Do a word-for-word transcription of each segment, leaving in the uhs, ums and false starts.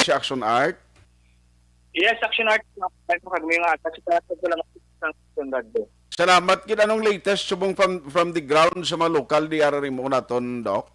si Action Art. Yes, Action Art, ano, kag may nga atas sa taas ko lang sa standard. Salamat. Kid anong latest subong from, from the ground sa mga lokal di ara rin mo naton, Doc?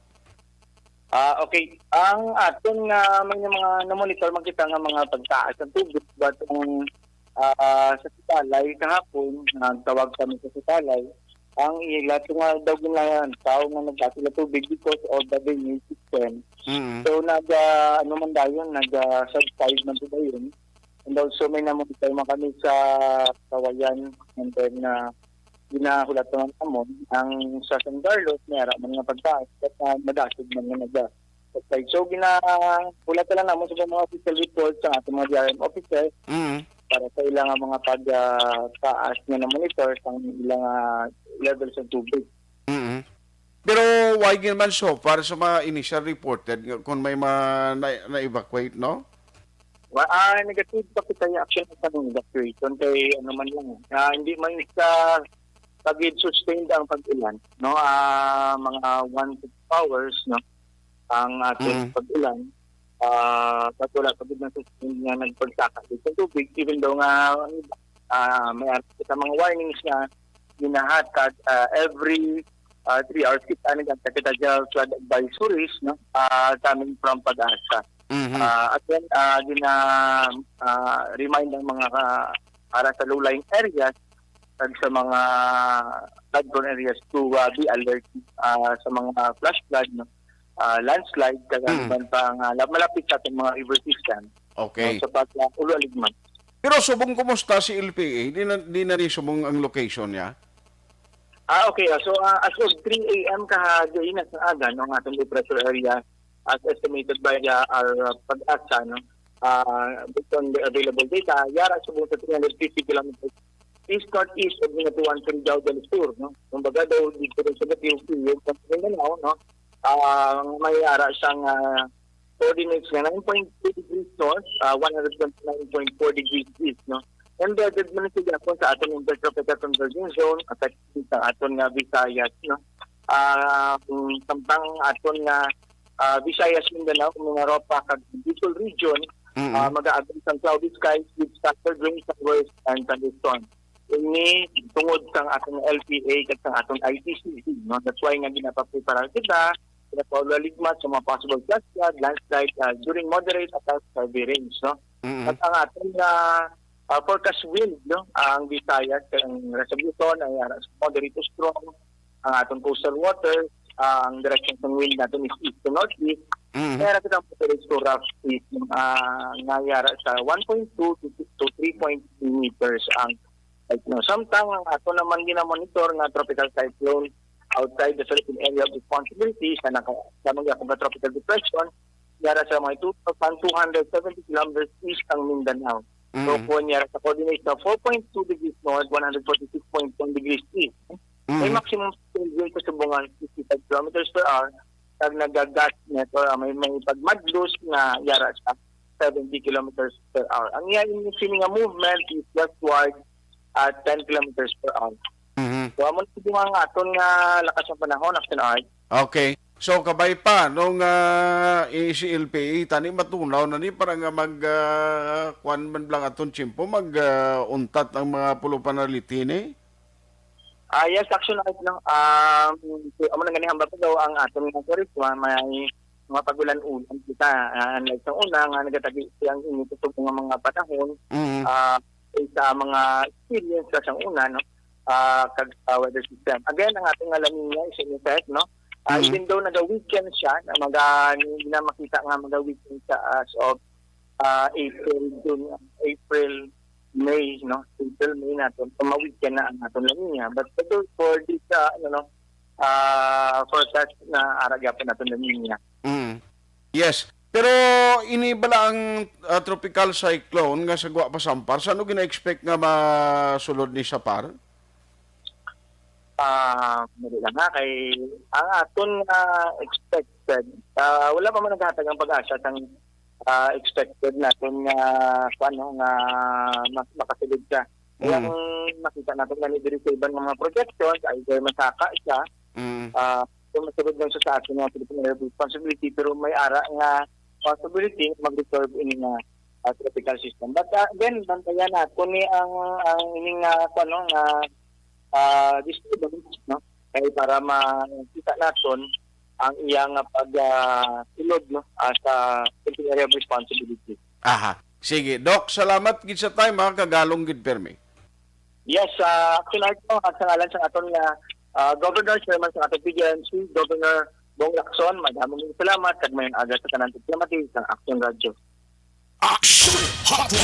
Ah, okay. Ang aton nga may mga na-monitor man kita nga mga pagtaas ng tubig, but ang ah, sa Sitalay kahapon, nagtawag kami sa Sitalay. Ang ila tunga daw ginalantaw nga nagkasila tubig because of the drainage system. Mm. So nag ah, ano man dayon, nag ah, subside man to dayon. And also may namutay man kami sa Kawayan, and then uh, ginahulat naman namon ang sa San Carlos, may ara man nga pagtaas, but uh, madasig man nga nag ah, subside. So ginahulat lang namon sa mga official reports sa ating mga D R M officer Mm. para sa ilang mga pagtaas nga na-monitor sa ilang ah, level sa tubig. Mm. Pero why naman so far sa mga initial reported nga kung may mga na, na-evacuate, no? Wa ah, negative pa kita yung action sa evacuation kay ano man lang. Ah, hindi man sa pagid sustained ang pag-ulan, no? Ah, mga one to two hours, no? Ang ating Mm. pag-ulan, ah, pag wala pa gid ng sustained nga nagpagsaka dito ng tubig, even though nga ah, may ara kita mga warnings nga ginahatag ah, every ah, three hours kita nagkakita kita flood advisories, no? Ah, coming from PAGASA. Mhm. Ah, again, ah, gina ah, remind ang mga ah, para sa low-lying areas kag sa mga flood-prone areas to ah, be alert ah, sa mga flash flood, no? Ah, landslide, kag ano Mm. man pa nga la- malapit sa ating mga river system, Okay. no? Sa pag uh, ulo aligman. Pero subong kumusta si L P A? Di na, di na ni subong ang location niya? Ah, okay. Ah, so, ah, as of three a.m. kahagayon na sa aga, no, ang atong low pressure area, as estimated by uh, our uh, PAGASA, no, uh, based on the available data, yara subong sa three hundred fifty kilometers east-northeast of Hinatuan, Surigao del Sur, no? Kumbaga daw, dito rin sa Batiw, Puyog, sa Mindanao, no? Ah, may ara siyang ah, coordinates nga nine point two degrees north, ah, one hundred twenty-nine point four degrees east, no? Embedded man siya gyapon sa aton intertropical convergence zone, affecting sa aton nga Visayas, no? Ah, mm, samtang aton nga ah, Visayas, Mindanao, Mimaropa, kag Bicol region, Mm. ah, mag-aabot sang cloudy skies with scattered rain showers and thunderstorms. Ini tungod sang atong L P A kag sang atong I T C, no? That's why nga ginapaprepara kita, ginapaulo-aligmat sa mga possible flash flood, landslide, ah, during moderate at heavy rains, no? Mm. At ang aton nga ah, forecast wind, no? Ang Visayas, ang rest of Luzon ay ara sa moderate to strong. Ang aton coastal water, ah, ang direction sang wind natin is east to northeast. Mm. Kaya kita mo sa restaurant is uh, ngayara sa one point two to, to three point three meters ang height, no? Samtang ang ato naman ginamonitor nga tropical cyclone outside the Philippine Area of Responsibility sa naka sa mga akong tropical depression, yara sa mga two thousand two hundred seventy kilometers east ang Mindanao. So, Mm. kung yara sa coordinate sa four point two degrees north, one hundred forty-six point one degrees east, may Mm. maximum speed wind sa subungan fifty-five kilometers per hour, kag nagagat net or ah, may may pagmadlos nga yara sa seventy kilometers per hour. Ang iya ini sini nga movement is westward at ten kilometers per hour. Mhm. So amo na ang aton nga lakas ng panahon, Action Art. Okay. So kabay pa nung ah, i- si L P A tani matunaw na ni para nga mag ah, kuan man lang aton tiyempo mag ah, untat ang mga pulupan na litini. Ah, yes, Action Art, no. Um, so, amo na gani hambal ko daw ang aton nga turismo, may mga pagulan-ulan kita. Ah, unlike sa una nga nagatagi siyang init sa mga mga panahon, Mm. ah, sa mga experience sa sang una, no. Ah, kag sa weather system. Again, ang ating nga La Niña is in effect, no. Ah, Mm. even though naga-weaken siya, na maga hindi na makita nga maga-weaken siya as of ah, April, June, April, May, no? April, May natin. So, ma-weaken na ang aton La Niña. But for, for this, ah, ano, no, ah, forecast na ara gyapon natin La Niña. Mm. Yes. Pero ini bala ang ah, tropical cyclone nga sa Guwa Pasampar, sa ano gina-expect nga masulod ni Sapar? Ah, dali lang ha, kay ang aton nga expected, ah, wala pa man naghatag ang PAGASA sang ah, expected naton nga kuan, no, nga mas makasulod siya. Kaya Mm. ang makita natin nga diri sa iban nga mga projections, either masaka siya, Mm. ah, kung masulod lang siya sa aton nga Philippine Area of Responsibility, pero may ara nga responsibility mag-resolve ini nga, ah, tropical system. But, ah, again, bantayan naton ni ang, ang ining, ah, kuwan, no, nga, ah, disturbance, no? Kay para makita naton ang iyang, ah, pag, ah, sulod, no, ah, sa area of responsibility. Aha. Sige, Doc, salamat gid sa time, ha. Kagalong gid permi. Yes, uh, Action Arts, no, at sa ngalan sa aton nga, ah, Governor, Chairman sa aton P G M C, Governor Bong Lacson, madamong salamat, kag maayong aga sa tanan. Salamat sa Action Radio. Action Hotline.